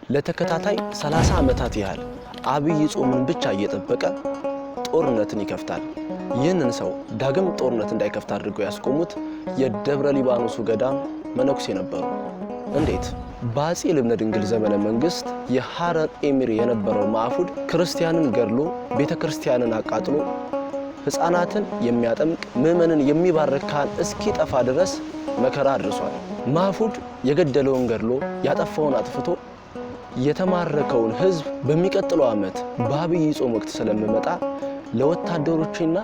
ለተከታታይ 30 ዓመታት ያህል አብይ ጾምን ብቻ እየጠበቀ ጦርነትን ይከፍታል። ይህንን ሰው ዳግም ጦርነት እንዳይከፍት አድርገው ያስቆሙት የደብረ ሊባኖሱ ገዳም መነኩሴ ነበሩ። እንዴት? በአፄ ልብነ ድንግል ዘመነ መንግስት የሐረር ኤሚር የነበረው ማዕፉድ ክርስቲያንን ገድሎ፣ ቤተ ክርስቲያንን አቃጥሎ፣ ሕፃናትን የሚያጠምቅ፣ ምዕመንን የሚባርክ ካህን እስኪጠፋ ድረስ መከራ አድርሷል። ማዕፉድ የገደለውን ገድሎ፣ ያጠፋውን አጥፍቶ፣ የተማረከውን ሕዝብ በሚቀጥለው ዓመት በአብይ ጾም ወቅት ስለምመጣ ለወታደሮቼና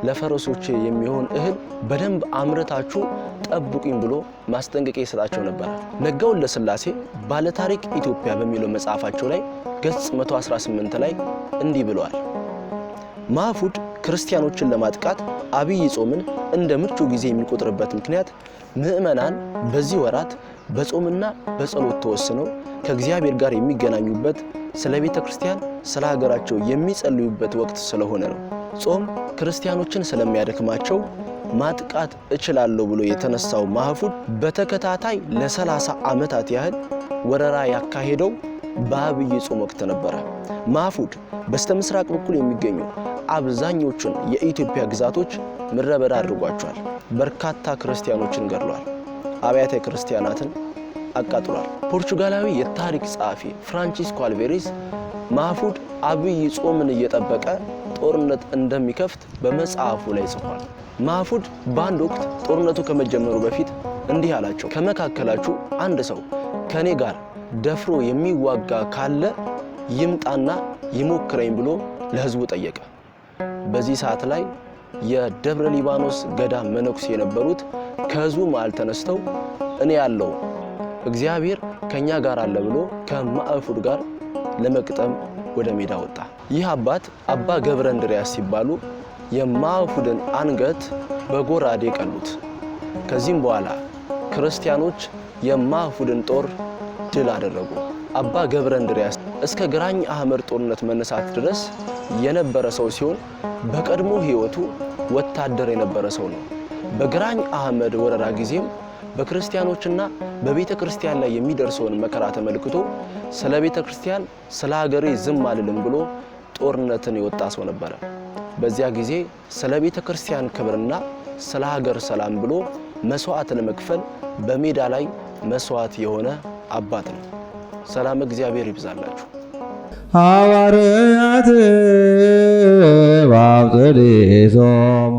ለፈረሶቼ የሚሆን እህል በደንብ አምርታችሁ ጠብቁኝ ብሎ ማስጠንቀቂያ ይሰጣቸው ነበር። ነጋ ወልደስላሴ ባለታሪክ ኢትዮጵያ በሚለው መጽሐፋቸው ላይ ገጽ 118 ላይ እንዲህ ብለዋል። ማህፉድ ክርስቲያኖችን ለማጥቃት አብይ ጾምን እንደ ምቹ ጊዜ የሚቆጥርበት ምክንያት ምዕመናን በዚህ ወራት በጾምና በጸሎት ተወስነው ከእግዚአብሔር ጋር የሚገናኙበት፣ ስለ ቤተ ክርስቲያን፣ ስለ ሀገራቸው የሚጸልዩበት ወቅት ስለሆነ ነው። ጾም ክርስቲያኖችን ስለሚያደክማቸው ማጥቃት እችላለሁ ብሎ የተነሳው ማህፉድ በተከታታይ ለ30 ዓመታት ያህል ወረራ ያካሄደው በአብይ ጾም ወቅት ነበረ። ማህፉድ በስተምስራቅ በኩል የሚገኙ አብዛኞቹን የኢትዮጵያ ግዛቶች ምድረ በዳ አድርጓቸዋል። በርካታ ክርስቲያኖችን ገድሏል። አብያተ ክርስቲያናትን አቃጥሏል። ፖርቹጋላዊ የታሪክ ጸሐፊ ፍራንቺስኮ አልቬሬዝ ማህፉድ አብይ ጾምን እየጠበቀ ጦርነት እንደሚከፍት በመጽሐፉ ላይ ጽፏል። ማህፉድ በአንድ ወቅት ጦርነቱ ከመጀመሩ በፊት እንዲህ አላቸው። ከመካከላችሁ አንድ ሰው ከኔ ጋር ደፍሮ የሚዋጋ ካለ ይምጣና ይሞክረኝ ብሎ ለሕዝቡ ጠየቀ። በዚህ ሰዓት ላይ የደብረ ሊባኖስ ገዳም መነኩሴ የነበሩት ከሕዝቡ መሃል ተነስተው እኔ ያለው እግዚአብሔር ከኛ ጋር አለ ብሎ ከማዕፉድ ጋር ለመቅጠም ወደ ሜዳ ወጣ። ይህ አባት አባ ገብረ እንድርያስ ሲባሉ የማዕፉድን አንገት በጎራዴ ቀሉት። ከዚህም በኋላ ክርስቲያኖች የማዕፉድን ጦር ድል አደረጉ። አባ ገብረ እንድርያስ እስከ ግራኝ አህመድ ጦርነት መነሳት ድረስ የነበረ ሰው ሲሆን በቀድሞ ሕይወቱ ወታደር የነበረ ሰው ነው። በግራኝ አህመድ ወረራ ጊዜም በክርስቲያኖችና በቤተ ክርስቲያን ላይ የሚደርሰውን መከራ ተመልክቶ ስለ ቤተ ክርስቲያን፣ ስለ ሀገሬ ዝም አልልም ብሎ ጦርነትን የወጣ ሰው ነበረ። በዚያ ጊዜ ስለ ቤተ ክርስቲያን ክብርና ስለ ሀገር ሰላም ብሎ መስዋዕት ለመክፈል በሜዳ ላይ መስዋዕት የሆነ አባት ነው። ሰላም እግዚአብሔር ይብዛላችሁ። ሐዋርያት ባብጥሊሶሙ።